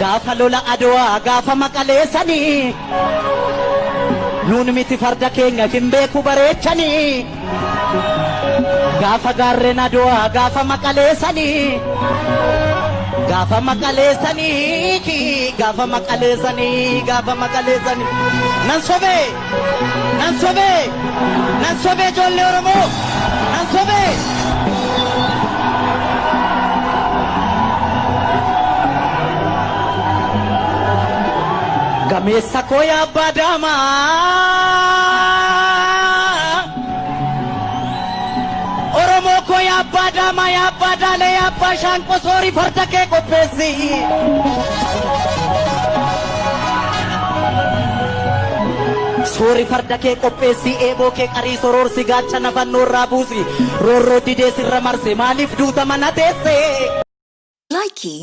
Gaafa lola Adwaa gaafa maqaleessanii nuun miti farda keenya hin beeku bareechanii. Gaafa gaarreen Adwaa gaafa maqaleessanii gaafa maqaleessanii gaafa maqaleessanii gaafa maqaleessanii nan sobee nan sobee nan sobee ijoollee Oromoo nan sobee. Gameessa koo yaa abbaa daamaa. Oromoo koo yaa abbaa daamaa yaa abbaa daalee yaa abbaa shaanqoo soorii farda kee qopheessi. Soori farda kee qopheessi eeboo kee qarii soroorsi gaachana fannoo irraa buusi roorroo didee sirra marse maaliif duuta mana teesse. Likey.